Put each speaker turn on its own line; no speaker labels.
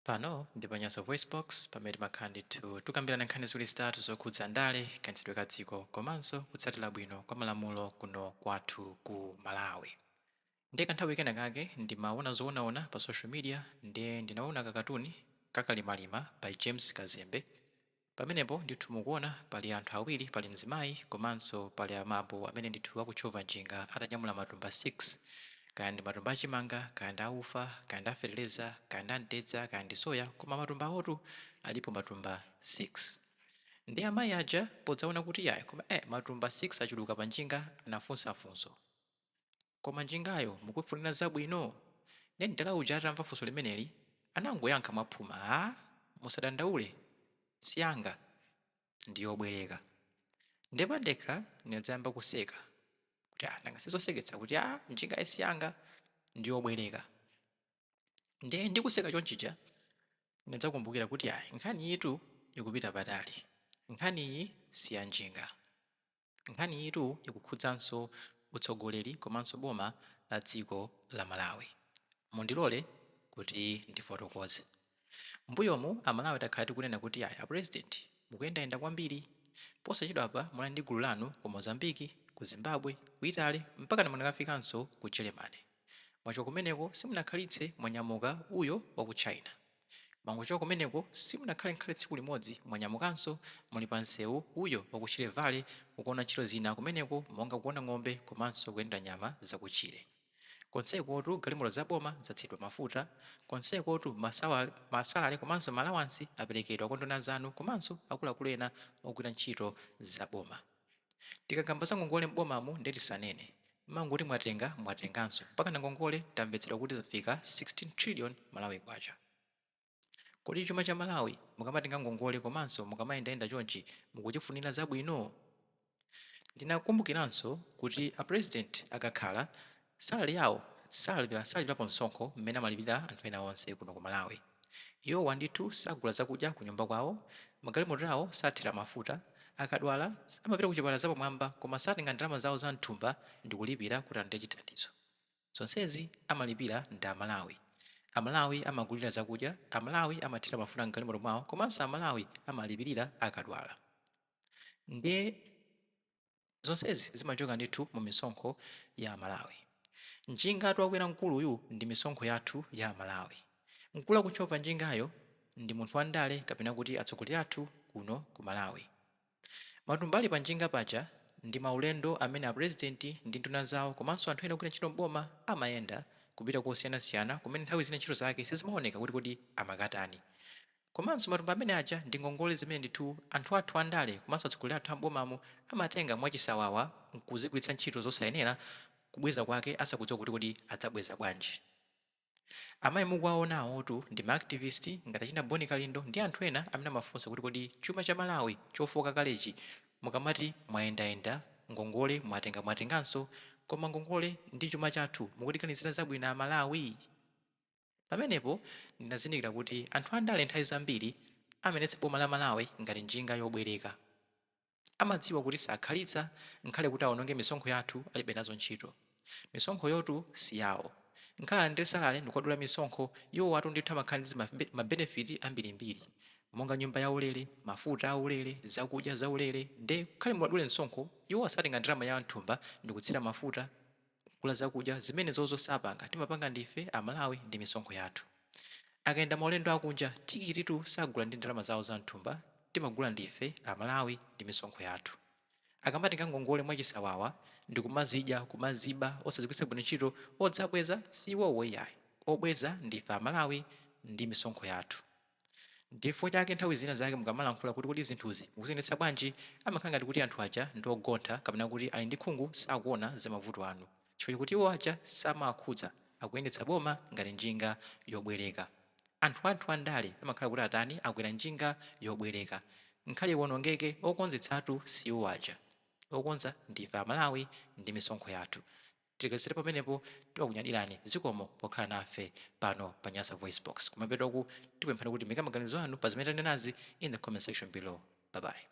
Pano ndi pa Nyasa VoiceBox pamene timakhala ndithu tikukambirana nkhani ziwiri zitatu zokhudza ndale, kayendetsedwe ka dziko komanso kutsatira bwino kwa malamulo kuno kwathu ku Malawi. Ndiye kanthawi kena kake ndimaona zoonaona pa social media, ndiye ndinaona kakatuni kakalimalima by James Kazembe. Pamenepo ndithu mukuona pali anthu awiri, pali mzimayi komanso pali abambo amene ndithu akutchova njinga atanyamula matumba 6, kaya ndi matumba achimanga, kaya ndi aufa, kaya ndi afeteleza, kaya ndi amtedza, kaya ndi soya, koma matumba awotu alipo matumba 6. Ndi amayi aja podzaona kuti yayi, koma matumba 6 achuluka pa njinga, anafunsa funso: "Koma njingayo mukuifunira zabwino?" Ndiye mdala uja atamva funso limeneli anangoyankha mwaphuma, "Ah, musadandaule, siyanga, ndiyobwereka." Ndiye pandekha ndinadzayamba kuseka kuti, "Ah, nanga sizoseketsa kuti, ah, njinga siyanga, ndiyobwereka?" Ndiye ndikuseka chonchija ndinadzakumbukira kuti ayi, nkhani yitu ikupita patali. Nkhani iyi siya njinga, nkhani yitu ikukhudzanso utsogoleri komanso boma la dziko la Malawi. Mundilole kuti ndifotokoze. Mbuyomu Amalawi takhala tikunena kuti ayi, a President mukuyendayenda kwambiri. Posachedwapa munali ndi gulu lanu ku Mozambiki, ku Zimbabwe, ku Italy, mpaka munakafikanso ku Germany. Mwachoka kumeneko simunakhalitse, mwanyamuka uyo wa ku China. Mwangochoka kumeneko simunakhale nkhale tsiku limodzi, mwanyamukanso, muli pa msewu uyo wa ku Shire Valley kukaona ntchito zina kumeneko, monga kuona ng'ombe komanso kuyendera nyama zakutchire. Konsekotu galimoto zaboma zathiridwa mafuta. Konsekotu masalale komanso ma allowance aperekedwa kwa nduna zanu komanso akuluakulu ena ogwira ntchito zaboma. Tikakamba za ngongole m'bomamu, ndiye tisanene. Mangoti mwatenga, mwatenganso, mpaka na ngongole tamvetsedwa kuti zafika 16 trillion Malawi kwacha. Kodi chuma cha Malawi, mukamatenga ngongole komanso mukamayendayenda chonchi, mukuchifunira zabwino? Ndinakumbukiranso kuti a President akakhala salary yawo salipira, salipirapo msonkho mmene amalipira anthu ena onse kuno ku Malawi. Iwowa ndithu sagula zakudya ku nyumba kwawo, magalimoto awo sathira mafuta, akadwala amapita ku chipatala zapamwamba, koma satenga ndalama zawo za mthumba ndi kulipira kuti alandire chithandizo. Zonsezi amalipira ndi Amalawi. Amalawi amagulira zakudya, Amalawi amathira mafuta mgalimoto mwawo, komanso Amalawi amalipirira akadwala. Ndiye zonsezi zimachoka ndithu mu misonkho ya Amalawi. Njinga wakwera mkuluyu ndi misonkho yathu ya Amalawi. Mkulu akutchova njingayo ndi munthu wandale kapena kuti atsogoleri athu kuno ku Malawi. Matumba ali pa njinga paja ndi maulendo amene a President ndi nduna zawo komanso anthu ena ogwira ntchito m'boma amayenda kupita kosiyanasiyana, kumene nthawi zina ntchito zake sizimaoneka kuti kodi amakatani. Komanso matumba amene aja ndi ngongole zimene ndithu anthu athu andale komanso atsogoleri athu am'bomamu amatenga mwachisawawa nkuzigwiritsa ntchito zosayenera, kubweza kwake asakudziwa kuti kodi adzabweza bwanji. Amayi mukuwaonawotu ndi ma activist ngati achina Boni Kalindo ndi anthu ena amene amafunsa kuti kodi chuma cha Malawi chofoka kalechi, mukamati mwayendayenda, ngongole mwatenga, mwatenganso, koma ngongole ndi chuma chathu, mukutiganizira zabwino Amalawi? Pamenepo ndinazindikira kuti anthu andale nthawi zambiri amayendetsa boma la Malawi ngati njinga yobwereka. Amadziwa kuti sakhalitsa, nkhale kuti awononge misonkho yathu alibe nazo ntchito. Misonkho yotu si yawo. Nkhale alandire salary ndikwadula misonkho, iwo watu ndithu amakhala ndi ma benefit ambirimbiri, monga nyumba yaulere, mafuta aulere, zakudya zaulere. Nde khale muwadule msonkho, iwo asatenga ndalama ya mthumba ndikutsira mafuta, kugula zakudya. Zimene zozo sapanga, timapanga ndife Amalawi ndi misonkho yathu. Akayenda maulendo akunja, tikititu sagula ndi ndalama zawo za mthumba, timagula ndife Amalawi ndi misonkho yathu. Akamatenga ngongole mwachisawawa ndikumazidya, kumaziba, osazigwiritsa bwino ntchito, odzabweza si iwowo iyayi, obweza ndife Amalawi ndi misonkho yathu. Ndifukwa chake nthawi zina zake mukamalankhula kuti kodi zinthuzi mukuziyendetsa bwanji, amakhala ngati kuti anthu aja ndi ogontha kapena kuti ali ndi khungu, sakuona za mavuto anu, chifukwa chakuti iwo aja samawakhudza. Akuyendetsa boma ngati njinga yobwereka. Anthu andale amakhala kuti atani, akwera njinga yobwereka. Nkhale iwonongeke, okonzetsatu si iwo aja, okonza ndife Amalawi ndi misonkho yathu. Tilekezere pamenepo. Timakunyadirani, zikomo pokhala nafe pano pa Nyasa Voice Box. Kumapetoku tikupemphani kuti muike maganizo anu pa zimene tanenazi in the comment section below. Bye bye.